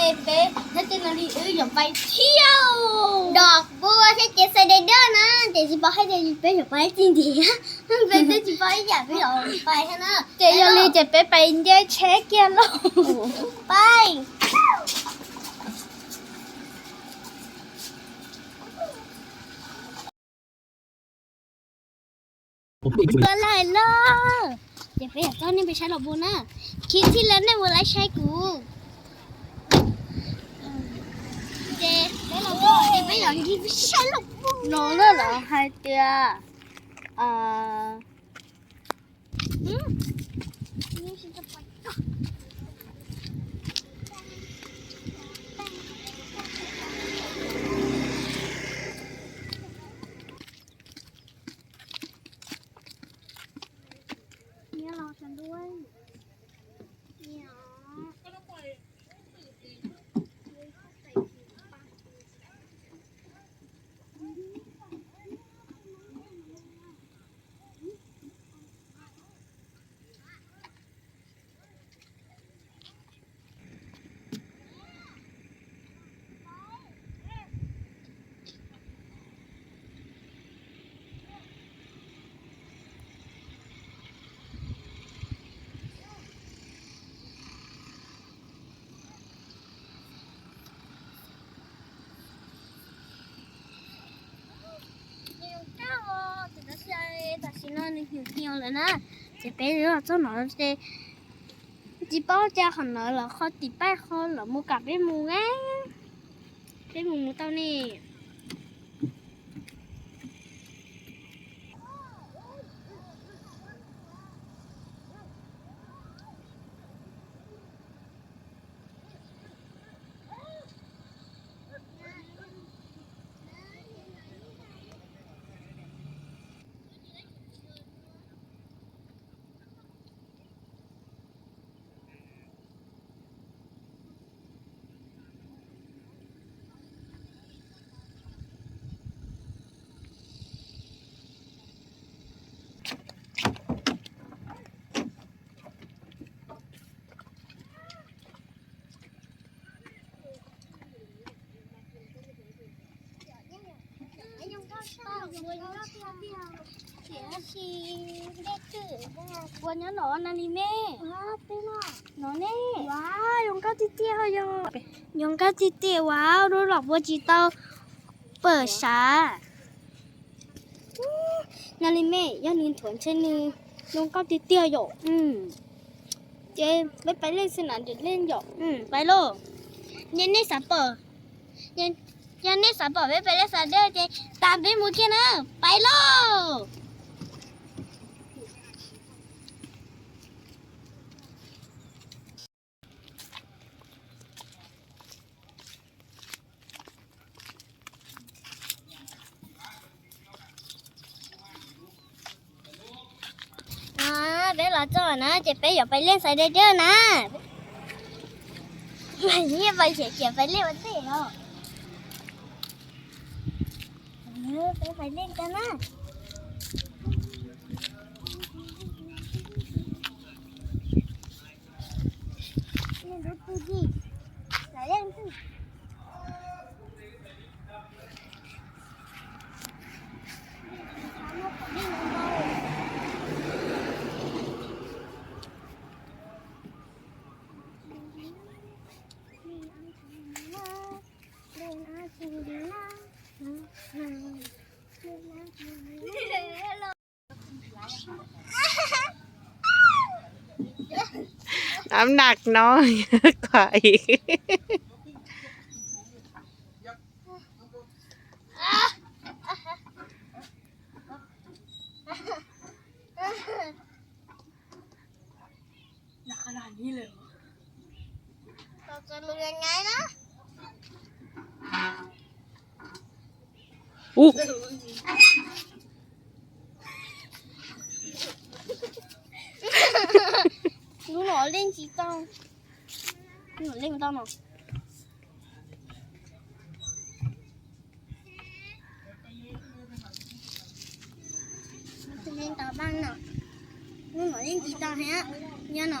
Peb hnub no li wb yuav pais thiab. Dog npua thiab ces xav deb deb na, ces tsis paub hais tias peb yuav pais txij ntiag. Peb twb tsis paub ib yam, peb yuav pais thiab na. Ces yog li ces peb pais nce tsheb kiag lauj. Pais. Koj lawm lauj. Ces peb yuav coj nej peb saib los npua na. Khib txhij lawm nej mus laib saib kuv. Ces peb los npua ces peb yuav nce saib los npua no na, lawv hais tias Tam sim no nws hnyuv hnyuv lawm na, ces peb los txog no ces tsis paub cas qhov no los qhov tim paj qhov los mus kam peb mus, peb mus mus tau ne. Ua nyob no na li me. No ne. Zoo nkauj tiag tiag, zoo nkauj tiag tiag, ua lub los ua tsis tau pawm sav. Na li me, yog nws nthuav ntshe nws zoo nkauj tiag tiag yom. Ces peb pais leej xwb na, leej yom. Pais lauj. Yog nej xav pom, yog nej xav pom peb pais leej xav dej ces tas peb mus kiag na. Pais lauj. Peb los txog na ces peb yuav pais leej xav dej dej na. Peb pais leej ua ntej os. Peb pais leej tau na. Đám nặc nó khỏi. Ub. Hnub no leej tsis tau. Hnub no leej tau no. Tus neeg tau paj no, hnub no leej tsis tau thiab, nyob no.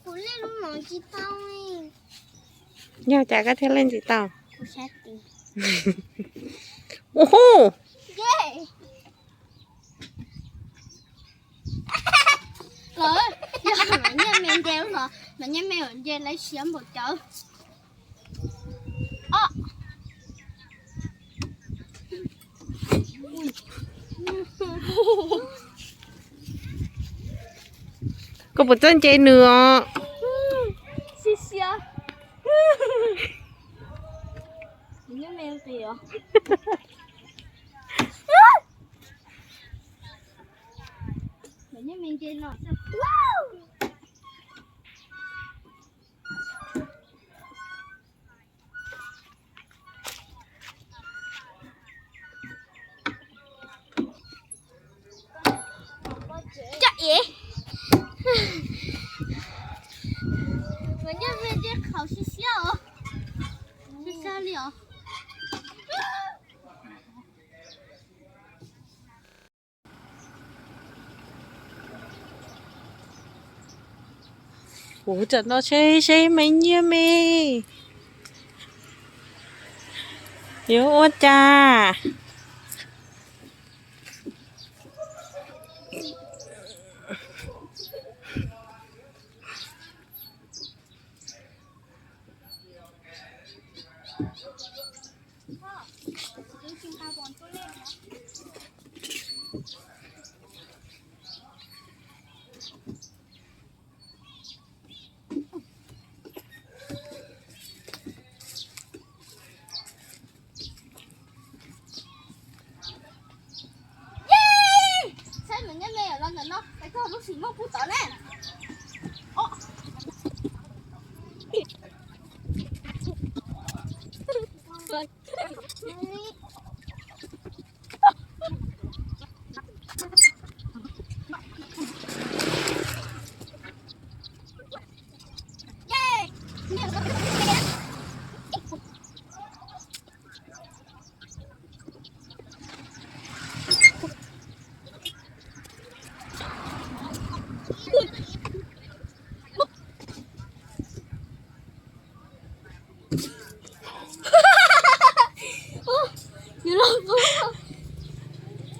Kuv leej lub no tsis tau. Yog cas koj thiaj leej tsis tau? Kuv sab tid. Ua hu! Los, yog mas nyiaj me nce lub no, mas nyiaj me nce lawv siab npaum cas. Os. Koj puas txawj nce nws os? Siab siab. Nws nyob me nqis os. Nws nyob me nce no. Cov es, mas nyob me nce qhaus siab siab os. Siab siab li os. Kuv tseem nrog seb seb me nyiaj me yuav ua cas. Saib mas nyob me los ntawm no, peb koj lub sim muaj pub tod ne.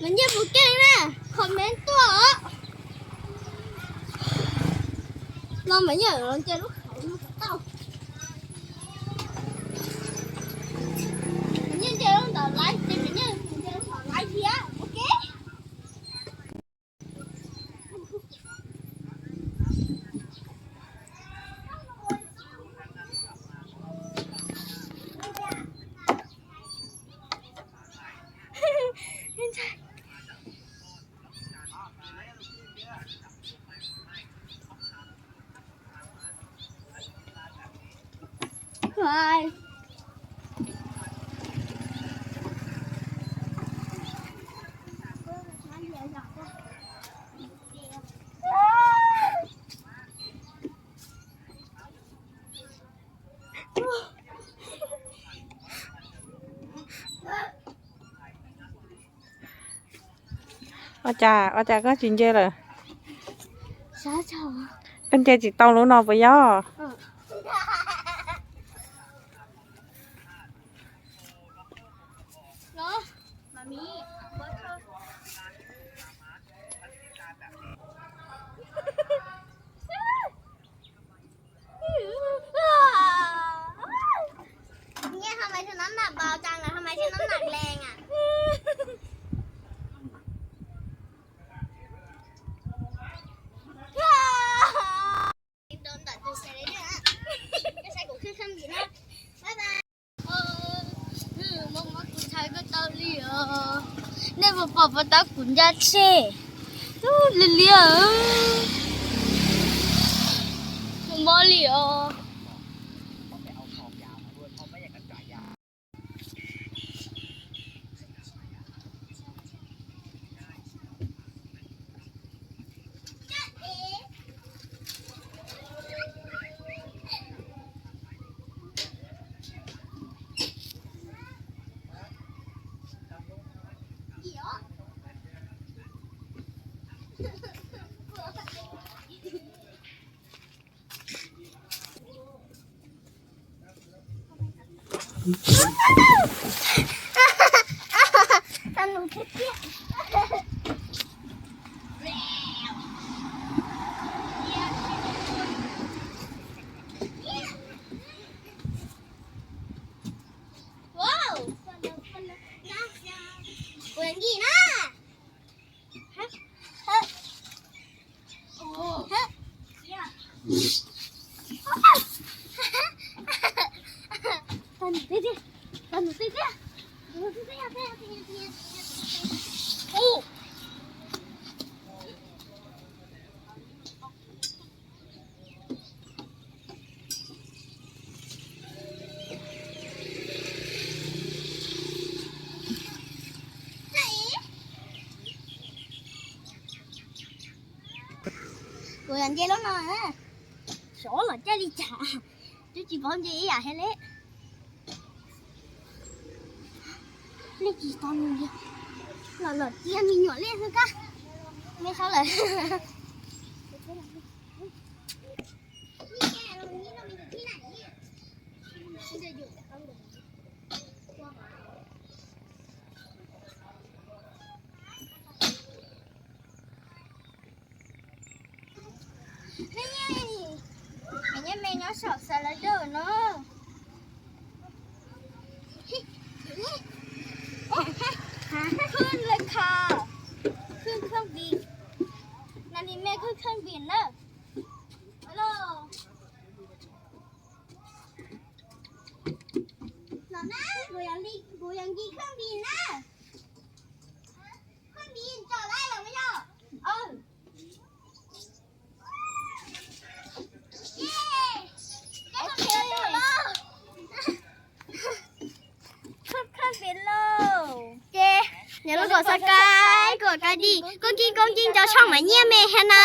Mas nyiaj puas keej na, comment tuaj os. No mas nyiaj los nce lub qhov no kom tau. Mas nyiaj nce lub ntawm laiv ces mas nyiaj nce lub ntawm laiv thiab, ok. Ua cas, ua cas koj tsis nce lawm? Koj nce tsis tau lub no puas yog? Nghe không phải tôi nắm nặng vào chăng là không phải tôi nắm nặng lên à. Đón đợi từ xe đấy nữa. Cái xe cũng không không gì hết. Bye bye. Mob mob kuv tshais koj tau li os. Nej puas pom pov tab kuv ncaj tshej li li os. Mob mob li os. Wow. Ua nkij na. Kuv yuav nce lub no, xyov los caij li cas, twb tsis paub nce ib yam thiab li. Nej tsis tau nws li, los lawm tiag me nyuam li xwb kab, me sab lawm. Neb nyob me nyob saum xav lawv dawj no. Khwb lawv kha, khwb khab vim, no li me khwb khab vim na. Los na, kuv yuav nce khab vim na. Khab vim tsom lawm los yog? Khab vim lauj. Ces nyob lub kom subscribe, kom ka di, koj kij koj kij nco soj mas nyiaj me thiab na.